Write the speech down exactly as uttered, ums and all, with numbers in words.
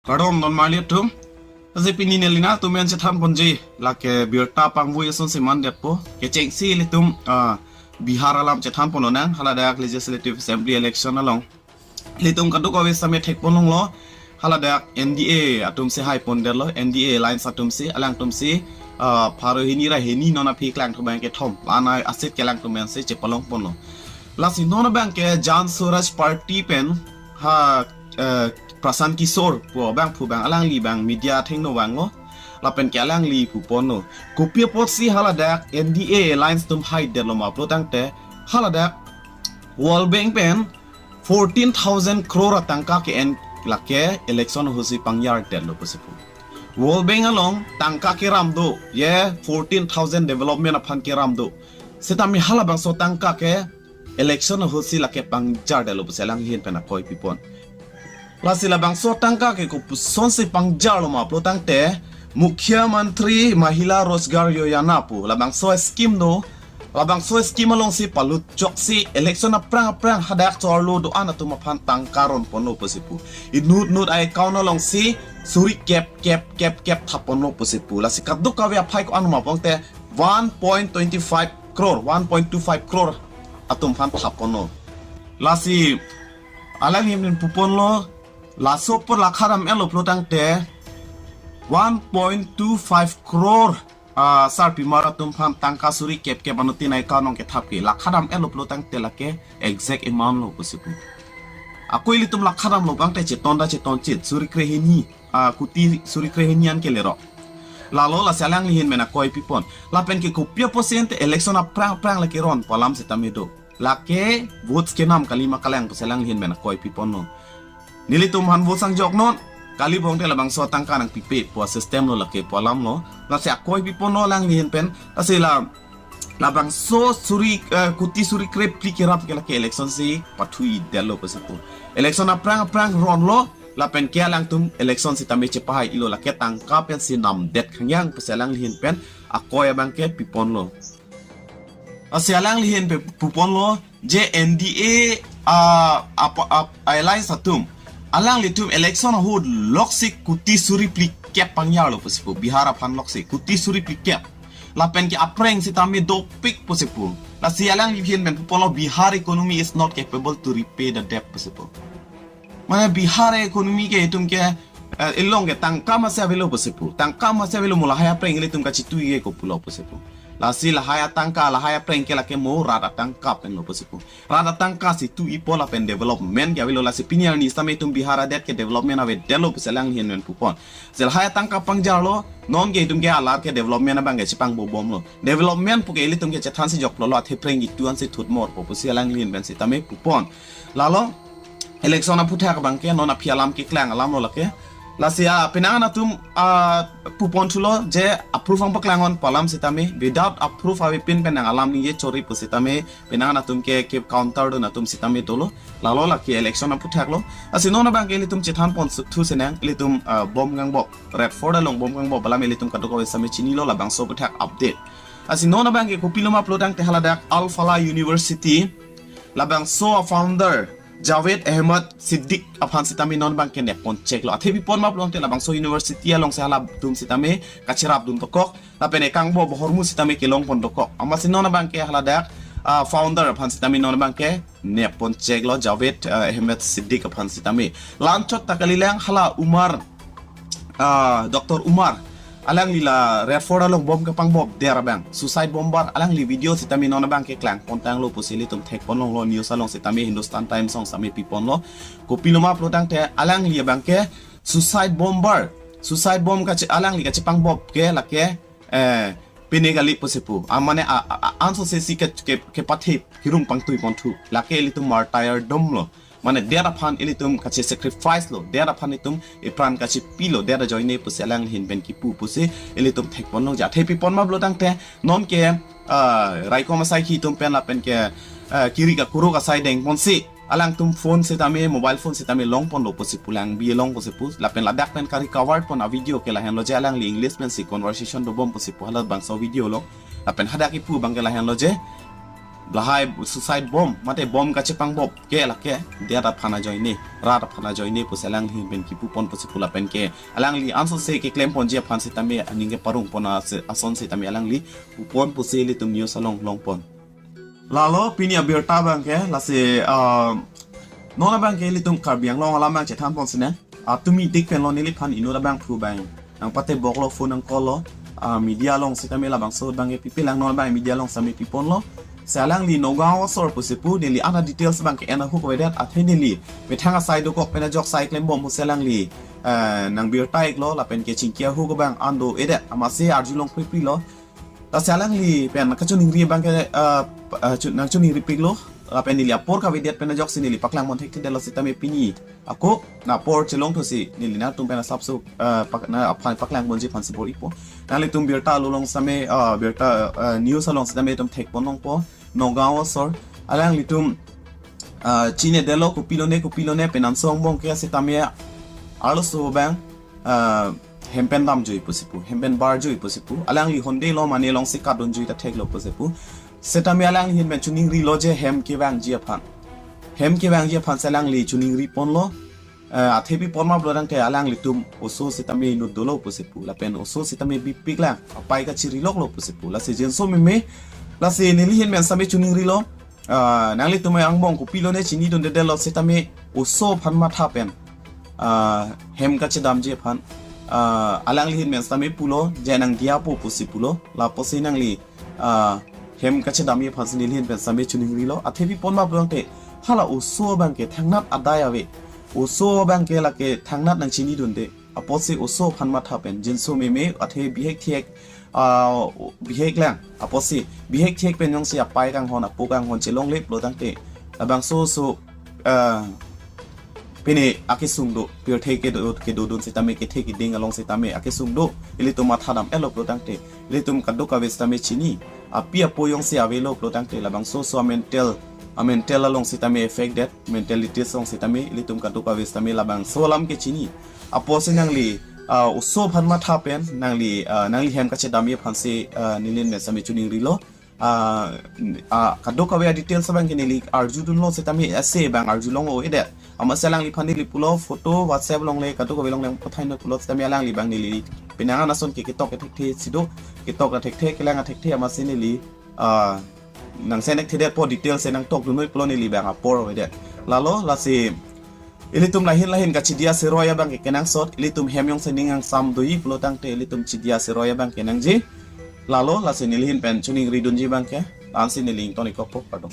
Kardom don marli atum. Aje pini neli nangtum pen chethan ponji lake birta pangvoi ason si mandetpo. Kechengsi ilitum ah, Bihar alam chethan pon lonang, haladak Legislative Assembly election along. Ilitum kadokave sitame thek pon longlo. Haladak N D A atum si hai pondetlo, N D A alliance atum si, alangtum si ah, pharo hini ra hini non aphi klangthu abang kethom. La-an aseat ke alangtum pen si chepalong ponlo. Lasi non abang ke Jan Swaraj Party pen ha eh, Prashant Kishore pu abangphu abang, alangli abang media athengno vanglo. Lapen ke alangli pu ponlo. Kopi apotsi haladak N D A alliance atum haidetlo ma pulotangte, haladak World Bank pen fourteen thousand crore atangka ke-en lake election ahut si pangjardetlo pusi pu. World Bank along tangka keram do, ye fourteen thousand development aphan keram do. Sitame halabangso tangka ke election ahut si lake pangjardetlo pusi alangli ahin pen akoi pipon. Lasi labangso tangka ke kopuson si pangjarlo ma pulotangte, Mukhyamantri Mahila Rozgar Yojana pu labangso scheme do. Labangso scheme along si palut chok si election aphrang aphrang hadak chorlo do-an atum aphan tangka ron ponlo pusi pu. Inut nut a-account along si suri kep kep kep kep thap ponlo pusi pu. Lasi kadokave aphai ko-an ma pulotangte one point twenty five crore, one point two five crore atum aphan thap ponlo. Lasi alangli ahin pen pu ponlo, laso apor lakha dam-etlo pulotangte one point two five crore ah, sarpimar atum aphan tangka suri kep kep anuttin a-account along kethap ke. Lakha dam-etlo pulotangte lake exact amount lo pusi pu. Ako ilitum lakha damlo abangte cheton ta cheton chit, suri krehini, ah, kuti suri krehini an ke lerok. Lalo lasi alangli ahin pen akoi pipon. Lapen ke kopi apotsi ante election aphrang aphrang lake ron pu alam sitame do. Lake votes kenam kali ma kalang pusi alangli ahin pen akoi piponlo. Nelitum aphan votes angjok non, kali pulotangte labangso tangka nangpipe pu asystem lo lake pu alam lo. Lasi akoi piponlo alangli ahin pen. Lasi la labangso suri eh, kuti suri krephli kerap ke lake election si pathu-idetlo pusi pu. Election aphrang aphrang ronlo, lapen ke alangtum election sitame chepahai-ilo, lake tangka pen si namdet khangyang pusi alangli ahin pen akoi abang ke piponlo. Lasi alangli ahin pen pu ponlo je N D A ah, ap, ap, alliance atum, alanglitum election ahut loksi kuti suri phlikep pangjarlo pusi pu, Bihar aphan loksi kuti suri phlikep. Lapen ke apreng sitame dopik pusi pu. Lasi alangli ahin pen pu ponlo, Bihar economy is not capable to repay the debt pusi pu. Mane Bihar economy ke itum ke eh, ilong ke tangka masi avelo pusi pu. Tangka masi avelo, mo lahai apreng ilitum kachetui ke ko pulo pusi pu. Lasi lahai atangka, lahai apreng ke lake mo rat atangka penlo pusi pu. Rat atangka si tu-ipo lapen development ke avelo. Lasi pini arni sitame itum Bihar adet ke development avedetlo pusi alangli ahin pen pu pon. Si lahai atangka pangjarlo, non ke itum ke alar ke development abang ke chepangbo bomlo. Development pu ke ilitum ke chethan si joklo lo, athe apreng itu an si thut morpo pusi alangli ahin pen sitame pu pon. Lalo election aphuthak abang ke non aphi alam keklang alam lo lake. Lasi ah, penang an atum ah, pu pon thulo je approve ang paklang on pu alam sitame, without approve avepin pen nang alam ningje chori pu sitame, penang an atum ke, ke counter dun atum sitame dolo. Lalo lake election aphuthak lo. Lasi non abang ke ilitum chethan pon su-, thu senang, ilitum ah, bom gangbop, Red Fort along bom gangbop alam ilitum kadokave sitame chinilo, labangso aphuthak update. Lasi non abang ke kopilo ma pulotangte haladak Al Falah University, labangso founder Javed Ahmed Siddique aphan sitame non abang ke nep pon cheklo. Athe pi pon ma pulotangte labangso university along si halatum sitame kacherap dun dokok. Lapen ekangbo bohormu sitame kelong pon dokok. Amatsi non abang ke haladak ah, founder aphan sitame non abang ke nep pon cheklo, Javed ah, Ahmed Siddique aphan sitame. La-anchot ta kalilang, hala Umar ah, Doctor Umar, alangli la Red Fort along bom kepangbop der abang, suicide bomber, alangli video sitame non abang ke klang pon tanglo pusi ilitum thek pon longlo, news along sitame, Hindustan Times along sitame pi ponlo. Kopilo ma pulotangte alangli abang ke suicide bomber, suicide bomb kache, alangli kachepangbop ke lake eh, pine kali pusi pu. Ah, mane ah, ah, ah, anso se si ke, ke, kepathe kirung pangtui pon thu. Lake ilitum martyrdom lo. Mane death aphan ilitum kache sacrifice lo, death aphan itum ipran kachepilo, death ajoine pusi alangli ahin pen kipu pusi ilitum thek pon long. Athe pi pon ma pulotangte non ke ah, raikom asai ke itum pen lapen ke ah, kiri kakuruk asai deng ponsi, alangtum phone sitame, mobile phone sitame long ponlo pusi pu, lang bi long pusi pu. Lapen ladak pen ka-recover pon avideo ke lahenlo je, alangli English pensi conversation dobom pusi pu halabangso video lo. Lapen hadak kipu abang ke lahenlo je, lahai suicide bomb mate bomb kachepang bop ke lake diat aphan ajoine, rat aphan ajoine pusi alangli ahin pen kipu pon pusi pu lapen ke alangli ansose keklem ponji aphan sitame aning keparong pon ase-, ason sitame alangli pu pon pusi ilitum news along long pon. Lalo pini abirta abang ke lasi, ah, non abang ke ilitum Karbi Anglong alam abang chethan pon sine. Ah, tumi tik pen lo neliphan inut abang thu abang nangpate bok lo, phone nang call lo, ah, media along sitame labangso abang ke pipi lang, non abang media along sitame pi pon lo. Si alangli Nagaon asor pusi pu neli ana details abang ke en ahok avedet, athe neli methang asai dokok pen ajok sai klem bom pusi alangli, eh, nang birta ik lo lapen ke chingki ahok abang an do-edet, amatsi arjulong pripri lo. Lasi alangli pen kachiningri abang ke, ah, ah, chu-, nangchiningri pik lo. Lapen neli apor kavedet pen ajoksi neli paklang pon thekthedet lo sitame pini ako na apor chelong thusi neli nangtum pen asapso, ah, pak-, na aphan paklang ponji aphansi bor-ipo. Nanglitum birta along sitame, ah, birta, ah, news along sitame itum thek pon longpo. Nagaon asor alanglitum, ah, chinedetlo kopilone kopilone pen ansong bong ke sitame arloso abang, ah, hem pen damjoi pusi pu, hem pen barjoi pusi pu, alangli honde lo mane alongsi kadunjoi ta thek lo pusi pu. Sitame alangli ahin pen chiningri lo je hem kevangji aphan. Hem kevangji aphan si alangli chiningri pon lo. Eh, athe pi pon ma pulo tangte alanglitum oso sitame inut dolo pusi pu, lapen oso sitame bipik lang, apai kachiri lok lo pusi pu. Lasi jinso meme, lasi neli ahin pen sitame chiningri lo. Ah, nanglitum angbong kopilone chinidundedetlo sitame oso aphan matha pen, ah, hem kachedamji aphan, ah, alangli ahin pen sitame pulo je nang diyapo pusi pulo, lapusi nangli, ah, hem kachedamji aphansi neli ahin pen sitame chiningri lo. Athe pi pon ma pulo tangte hala oso abang ke thangnat adai ave, oso abang ke lake thangnat nangchinidunde. Apotsi oso aphan matha pen jinso meme athe bihek thek, ah, bihek lang. Apotsi bihek thek pen jongsi apai kanghon, apo kanghon chelongle pulo tangte labangso oso, ah, pine akesung do, pirthe kedo, kedodun sitame, kethe keding along sitame akesung do, ilitum matha dam-etlo pulo tangte ilitum kadokave sitame chini. Api apo jongsi avelo pulo tangte labangso oso amental, amental along sitame affect det, mentalities along sitame ilitum kadokave sitame labangso alam ke chini. Apotsi nangli, ah, oso aphan matha pen nangli, ah, nangli hem kachedamji aphansi, ah, neli ahin pen sitame chiningri lo. Ah, ah, kadokave adetails abang ke neli arjudunlo sitame ase abang arjulong o-edet. Amatsi alangliphan neli pulo photo WhatsApp along le kadokave along le pathai non pulo sitame alangli abang neli penang an ason ke ketok kethekthe si do, ketok athekthe, kelang athekthe, amatsi neli, ah, nang send thekthedetpo, details si nangtokdun noi pulo neli abang apor avedet. Lalo lasi ilitum lahin lahin kachidi aseroi abang ke kenangsot, ilitum hem jongsi ning angsam doji pulo tangte ilitum chidi aseroi abang kenangji. Lalo lasi neli ahin pen chiningridunji abang ke ansi neli ington-ikpo, kardom.